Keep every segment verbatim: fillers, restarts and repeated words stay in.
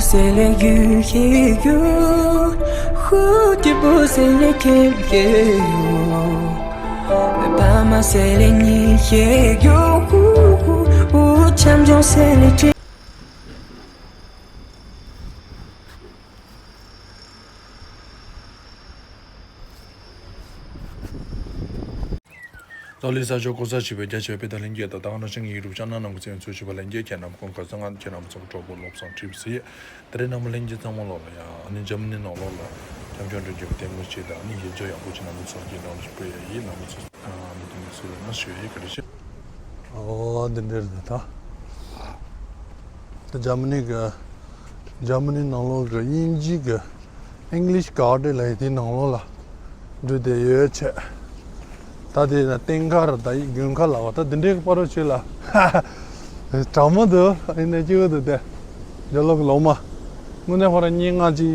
C'est les yeux qui jouent, où tu peux, c'est les quêtes que, pas ma, c'est les nids qui jouent, où, où, où, champion, c'est les ཏཱ་ལའི་ས་ཕྱོགས་གོ་ས་ཆེ་བའི་རྒྱ་ཆེ་བའི་དཔེ་དང་ལྷན་རྒྱས་དང་ད་ག་ནང་བཞིན་ཡིན་རུབ་ཅང་ནང་ནང་གི་ཚེ་ཚོ་ཆེ་བ་ལྷན་རྒྱས་ཁྱེད་རྣམས་ཁོང་ཁ་སང་ང་ཁྱེད་རྣམས་ཚོ་གྲོགས་པོ་བློ་བཟང་ཁྲིབ་སི་ཡིས་དེ་རིང་རྣམ་པ་ལྷན་རྒྱས་ཚང་མ་ལོག་ལ་ཡ་ཨ་ནི་འཇར་མ་ནི་ནང་ལོག་ལ་རྒྱབ་ལྗོངས་འགྲོ་རྒྱུ་བདེ་མོ་ཆེ་དང་ཨ་ནི་ཡིན་ཆོག་ཡག་པོ་ཆེ་རྣམ་པ་ཚོ་རྒྱས་གནང་ཞུ་སྤེལ་ཡ་ཡིན། རྣམ་པ་ཚོ་ཨ་མི་དེ་མི་སུ་ལ་ན་ཞུ་ཡ་ཡིན། བཀའ་དྲིན་ཆེ། ཨོ་འདི་འདྲ་རེད་ད། ད་འཇར་མ་ནི་གི་འཇར་མ་ནི་ནང་ལོགས་ཀྱི་དབྱིན་ཇི་གི་English Garden ལབ་ཡས་དེའི་ནང་ལོགས་ལ་འགྲོ་བསྡད་ཡོད་བྱས། ད་དེ་ན་སྟེང་ཁ་ར་ད་ཡི་དགུན་ཁ་ལ་བ་ད་འདི་འདྲའི་པར་རོ་ཆོས་ལ་གྲང་མོ་འདུག་ཨ་ནི་སྐྱིད་པོ་འདུག་སྟེ། རྒྱ་ལོག་གི་ལོ་མ་དངོས་གནས་ཁོ་རང་སྙན་ངག་ཅིག་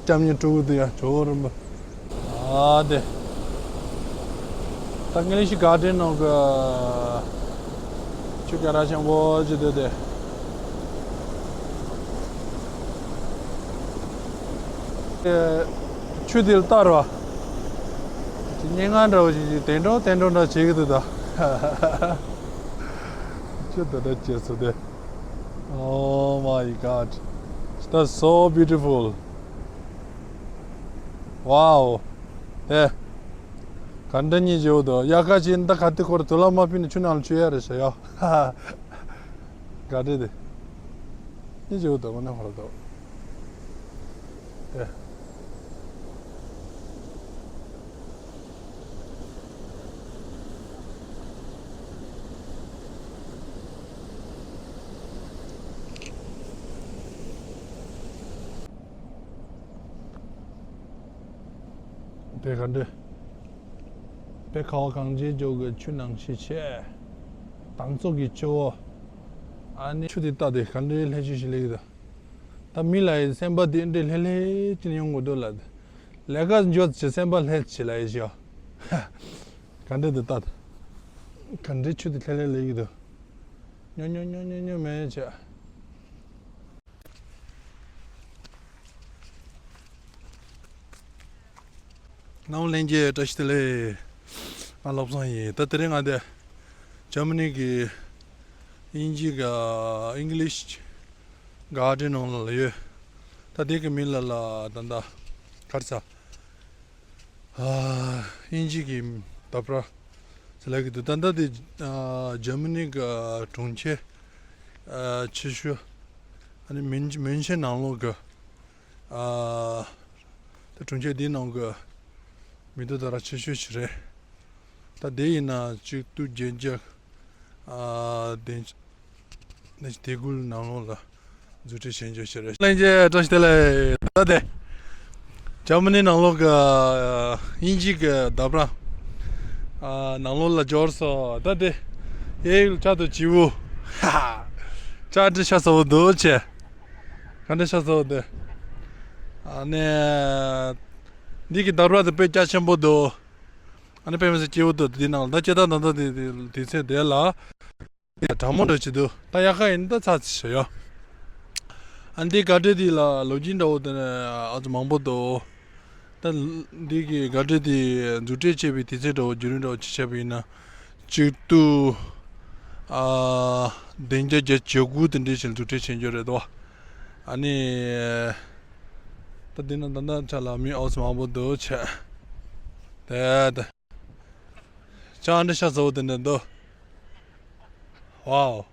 སྐྱབས་གཉེར་སྤྲོ་གི་འདུག་ཡ་ཇོ་བོ་རིན་པོ། ཨ་དེ། ད་English Garden ནང་གི་ཆུ་སྐྱ་ར་ཆེན་པོ་ཅིག་འདུག་སྟེ། ཨེ། ཆུ་དེ་ལ་ལྟ་རོགས། ཅིག་སྙན་ངག་འདྲ་བོ་ཞིག་ཅིག་དེ་འགྲོ་དེ་འགྲོ་འདྲ་བྱེད་ཀྱི་འདུག་ད། ཆུ་དེ་འདྲ་བྱས་སོང་སྟེ། Oh my God. That's so beautiful. Wow. དེ། ག་འདྲ་སྙིང་རྗེ་པོ་འདུག་དབྱར་ཁ་ཅིག་ད་ག་དེ་ཁོར་དུ་ལ་མ་ཕིན་ནས་ཆུ་ནང་ལ་ཆུ་ཡ་རེད་ཤག་ཡ། ག་འདྲ་དེ། སྙིང་རྗེ་པོ་འདུག་དངོས་གནས་ཁོ་ར་འདུག་དེ། དེ་ག་འདྲ། དཔེ་ཁ་བ་གངས་ཅན་ལྗོངས་ཀྱི་ཆུ་ནང་བཞིན་བྱས། དྭངས་གཙང་གི་ཆུ་བོ། ཨ་ནི་ཆུ་དེ་ལྟ་དེ་ག་འདྲའི་ལྷད་ཆུ་ཞིག་སླེབས་ཀྱི་འདུག་ད་མི་ལ་ཡི་སེམས་པ་དེ་འདྲའི་ལྷད་ལྷད་ཅིག་ཡོང་དགོས་འདུག་ལ། ལས་ཀ་འཇོག་ཅིག་སེམས་པ་ལྷད་ཅིག་ལ་ཡི་ཞོ། ག་འདྲ་འདུག་ལྟ། ག་འདྲའི་ཆུ་དེ་ལྷད་ལྷད་སླེབས་ཀྱི་འདུག་ཉོ་ཉོ་ཉོ་ཉོ་ཉོ་མེད་བྱས། རྣམ་པ་ལྷན་རྒྱས་བཀྲ་ཤིས་བདེ་ལེགས། ང་བློ་བཟང་ཡིན། ད་དེ་རིང་ང་འདི་འཇར་མ་ནི་གི་དབྱིན་ཇི་གི་English Garden ནང་ལ་ཡོད། ད་དེ་གི་མིང་ལ་ལ་ད་ད་ག་རེ་ཟ། ཨ། དབྱིན་ཇི་གི་འདབས་ར་ཟེར་ལབ་ཀྱི་འདུག་ད་ལྟ་དེ་ཨ། འཇར་མ་ནི་གི་གྲོང་ཁྱེར་ཨ། ཆེ་ཤོས་ཨ་ནི་མིན་མུན་ཆེན་ནང་ལོགས་གི་ཨ། ད་གྲོང་ཁྱེར་འདིའི་ནང་གི་མི་འདུག་ད་ར་ཆེ་ཤོས་ཤིག་རེད། ད་དེ་ཡིན་ན་གཅིག་སྟོང་བརྒྱད་བརྒྱ་ཨ། དེ་ནས་དེ་དགུ་ནང་ལོགས་ལ་འཛུགས་སྐྲུན་བྱེད་རྒྱུ་ཞིག་རེད། ལྷན་རྒྱས་བཀྲ་ཤིས་བདེ་ལེགས། ད་དེ་འཇར་མ་ནི་ནང་ལོགས་ཀྱི་དབྱིན་ཇི་གི་འདབས་ར་ནང་ལོགས་ལ་འབྱོར་སོང་། ད་དེ་གཡས་གཡོན་ལ་ཆ་དུ་བྱིའུ་ཧ་ཧ་ཅ་འདྲི་ཤ་ཚ་བོ་འདུག་ཆེ། ག་འདྲི་ཤ་ཚ་བོ་འདུག་ཨ་ནི་འདི་གི་འདབས་ར་དེ་དཔེ་རྒྱ་ཆེན་པོ་འདུག་ཨ་ནི་དཔེ་མི་སྲིད་སྐྱིད་པོ་འདུག་འདི་ནང་ལ་ད་སྐྱེ་ད་ད་ད་དེ་དེ་དེ་ཚེ་དེ་ལ། དྲང་མོ་འདྲ་ཅིག་འདུག་ད་དབྱར་ཁ་ཡིན་ད་ཚ་ཚ་ཞིག་ཡོད། ཨ་འདི་ག་འདྲ་འདི་ལ་ལོ་རྒྱུས་འདྲ་བོ་དེ་ནས་ཨ་ཙི་མང་པོ་འདུག་ད་འདི་གི་ག་འདྲ་འདི་འཛུགས་སྐྲུན་བྱས་པའི་དུས་ཚོད་འདྲ་བོ་བརྒྱུད་རིམ་འདྲ་བོ་ཅིག་བྱས་པ་ཡིན་ན། གཅིག་ཏུ་ཨ་བདུན་བརྒྱ་བརྒྱད་ཅུ་གྱ་དགུ་དེ་འདྲ་ཞིག་འཛུགས་སྐྲུན་བྱེད་རྒྱུ་རེད་དོ། ཨ་ནི་ད་འདི་ན་ད་ལྟ་ཆ་ལ་མི་ཨོ་ཙི་མང་པོ་འདུག་ཆེ། དེ་དེ། ཅང་འདྲ་ཤ་ཚ་བོ་དེ་འདྲ་འདུག་ཝའོ།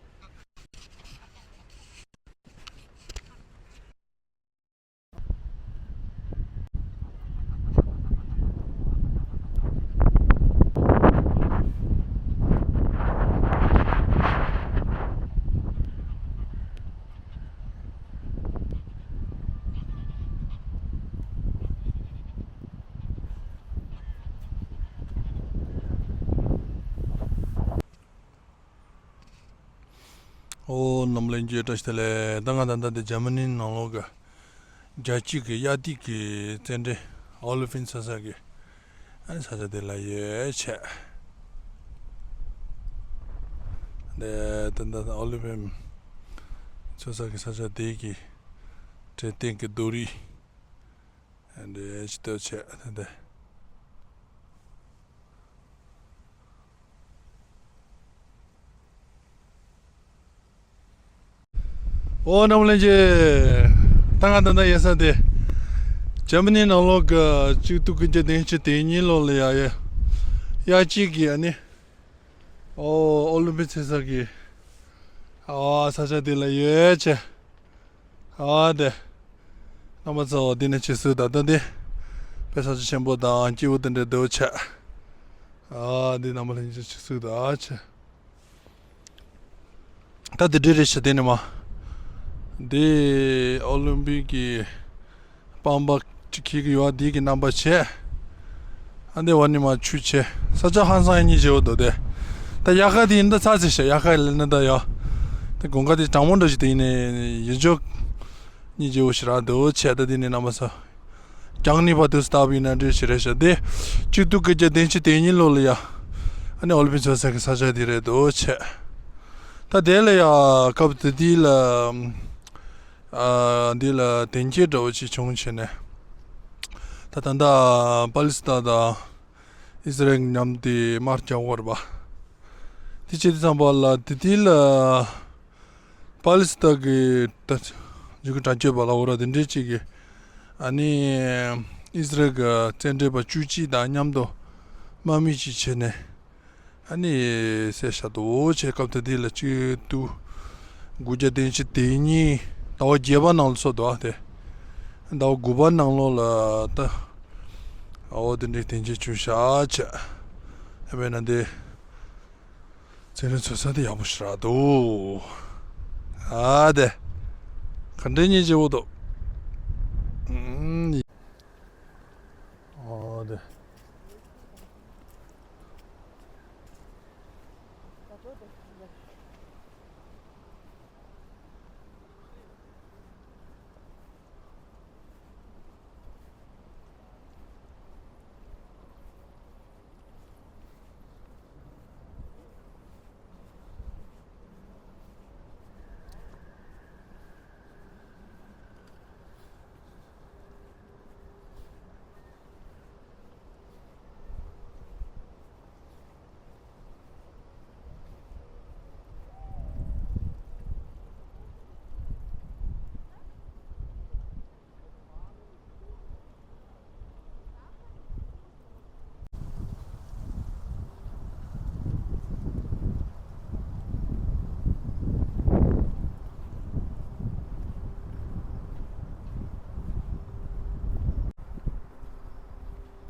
ཨོ་རྣམ་པ་ལྷན་རྒྱས་བཀྲ་ཤིས་བདེ་ལེགས། ད་ང་ད་ལྟ་འདི་འཇར་མ་ནི་ནང་ལོགས་ཀྱི་རྒྱལ་སྤྱི་གི་གཡའ་ཐིག་གི་རྩེད་འགྲན་ཨོ་ལི་ཕིན་ཚོགས་ས་གི་ཨ་ནི་ས་ཆ་དེ་ལ་ཡོད་བྱས། འདི་ད་ལྟ་ཨོ་ལི་ཕིན་ཚོགས་ས་གི་ས་ཆ་དེ་གི་ རེད། སྟེང་གི་རྡོ་རིང་འདི་ཅི་ལྟར་བྱས་དེ་འདི། ཨོ་རྣམ་པ་ལྷན་རྒྱས། ད་ང་ད་ལྟ་ཡོད་ས་དེ་འཇར་མ་ནི་ནང་ལོགས་ཀྱི་གཅིག་སྟོང་དགུ་བརྒྱ་བདུན་ཅུ་དོན་གཉིས་ལོ་ལ་ཡ་ཡ་དབྱར་སྐྱིད་ཀྱི་ཨ་ནི། ཨོ་ཨོ་ལིམ་པིག་རྩེད་ས་གི། ཨ་ས་ཆ་དེ་ལ་ཡོད་ཆེ། ཨ་དེ། རྣམ་པ་ཚོ་འདི་ནས་ཆུ་ཚོད་ད་ལྟ་འདི། དཔེ་ས་ཆ་ཆེན་པོ་དང་སྐྱིད་པོ་དེ་འདྲ་འདུག་ཆེ། ཨ་འདི་རྣམ་པ་ལྷན་རྒྱས་ཆུ་ཚོད་ད་ཆེ། ད་དེ་འདྲ་རེད་ཤག་དེ་ནས་མ། འདི་ཨོ་ལིམ་པིག་གི་པང་པ་ཅིག་འཁྱེར་གི་ཡོད། འདི་གི་རྣམ་པ་བྱས། ཨ་འདི་བ་ནི་མ་ཆུ་བྱས། ས་ཆ་ཧང་སང་ཡ་གཉིས་བྱེད་འོ་དོ་དེ། ད་དབྱར་ཁ་དེ་ཡིན་ད་ཚ་ཚེ་ཤག་དབྱར་ཁ་ལས་ན་ད་ཡ། དེ་དགུན་ཁ་དེ་གྲང་མོ་འདྲ་ཞིག་དེ་ཡིན་ནས་ཡིད་འཇོག་གཉིས་བྱེད་འོ་ཞིག་རག་འདུག་ཆེ། ད་དེ་ནས་རྣམ་པ་ཚོ། རྒྱང་ནི་བར་དུ་སྟབས་ཡིན་ན་འདྲ་ཞིག་རེད་ཤག་དེ་གཅིག་སྟོང་དགུ་བརྒྱ་བདུན་ཅུ་དོན་གཉིས་ལོ་ལ་ཡ། ཨ་ནི་ཨོ་ལིམ་པིག་རྩེད་ས་གི་ས་ཆ་དེ་རེད་འདུག་ཆེ། ད་དེ་ལ་ཡ་སྐབས་དེ་དུས་ལ། ཨ་འདི་ལ་དོན་རྐྱེན་འདྲ་བོ་ཅིག་བྱུང་བྱས་ནས། ད་ད་ལྟ་པ་ལི་སི་ཐན་དང་ཨི་སི་རལ་མཉམ་དུ་དམག་རྒྱག་གི་ཡོད་རེད་པ། དེ་བྱས་དུས་ཙམ་པ་ལ་དེ་དུས་ལ། པ་ལི་སི་ཐན་གྱི་ད་འཇིགས་སྐུལ་དྲག་སྐྱོད་པ་ལ་འོ་ར་དེ་འདྲས་ཅིག་གིས། ཨ་ནི་ཨི་སི་རལ་གྱི་རྩེད་འགྲན་པ་བཅུ་གཅིག་དང་མཉམ་དུ་དམག་མི་ཅིག་བྱས་ནས། ཨ་ནི་བསད་བཞག་འདུག་ཆེ། སྐབས་དེ་དུས་ལ་གཅིག་སྟོང་དགུ་བརྒྱ་བདུན་ཅུ་དོན་གཉིས་ཟླ་བ་བརྒྱད་པ་ནང་ལ་སོང་འདུག་ཨ་དེ། ཟླ་བ་དགུ་པ་ནང་ལོགས་ལ་ད། ཨོ་དེ་འདྲའི་དོན་རྐྱེན་བྱུང་བཞག་ཆེ། ཨ་མེད་ན་དེ། རྩེད་རིགས་འཚོལ་ས་དེ་ཡག་པོ་ཞིག་རག་འདུག་ཨ་དེ། ག་འདྲ་གཉིས་བྱེད་འོ་དོ། ཨ་དེ།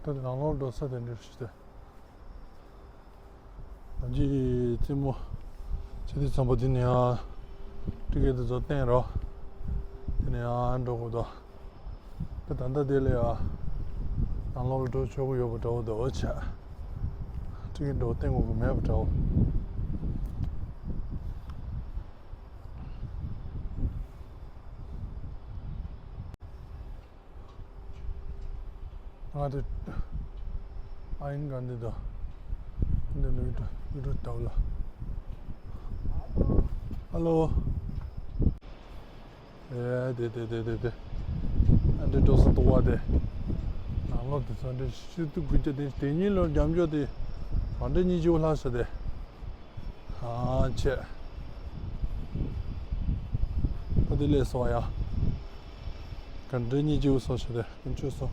ད་ནང་ལོགས་འགྲོ་ས་དེ་འདྲ་ཞིག་སྟེ། ང་ཚོས་རྩེད་མོ་བྱེད་དུས་ཙམ་པ་འདི་ནས་ཡང་ཊི་ཀེ་ཊི་དེ་ཚོ་བསྟན་རོགས། དེ་ནས་ཡང་འགྲོ་དགོས་དོ། ད་ད་ལྟ་དེ་ལ་ཡང་ནང་ལོགས་ལ་འགྲོ་ཆོག་གི་ཡོད་པ་འདྲ་བོ་འདུག་ཆ། ཊི་ཀེ་ཊི་འགྲོ་བསྟན་དགོས་ཀྱི་མེད་པ་འདྲ་བོ། ང་དེ་ཨ་ཡིན་ག་འདི་དང་། འདི་ནས་ཡུ་ཊུབ་ཡུ་ཊུབ་ལྟ་བུ་ལ། ཧ་ལོ། ཨེ་དེ་དེ་དེ་དེ་དེ། ཨ་འདི་འགྲོ་ས་འདུག་བ་དེ། ནང་ལོགས་དེ་ཚོ་འདི་ཆུ་ཚོད་དགུ་བརྒྱ་དེ་དེ་གཉིས་ལོར་རྒྱབ་འཇོག་དེ། ག་འདྲ་གཉིས་བཅུ་ལྷག་ས་དེ། ཨ་ཆེ། ད་དེ་ལས་སོ་ཡ། ག་འདྲ་གཉིས་བཅུ་སོ་ཆེ་དེ་ཀུན་ཆུ་སོ།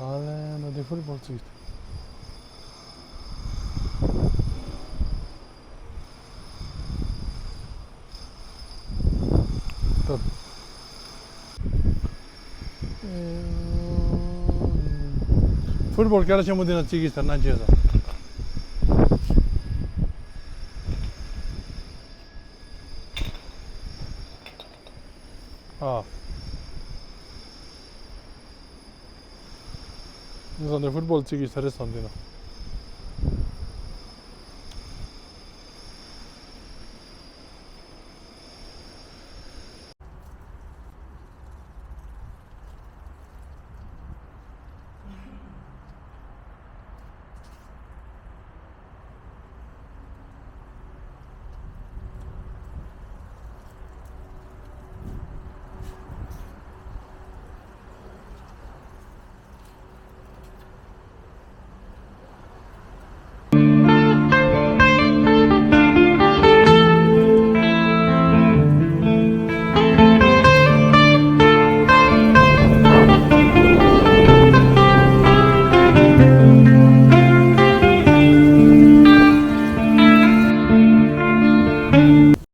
ཨ་ལེ་ན་དེ་ཧྥུ་ཊི་བོལ་ཅིག་ད། ཧྥུ་ཊི་བོལ་སྐད་ཆ་ཆེན་པོ་འདི་ན་རྩིས་ཀྱི་ཟེར་ན་བྱས་ཙང་། ཨ། ངས་བསམ་ནས་ཕུཊ་བོལ་རྩེ་གི་ས་རེད་བསམ་དུས་ན།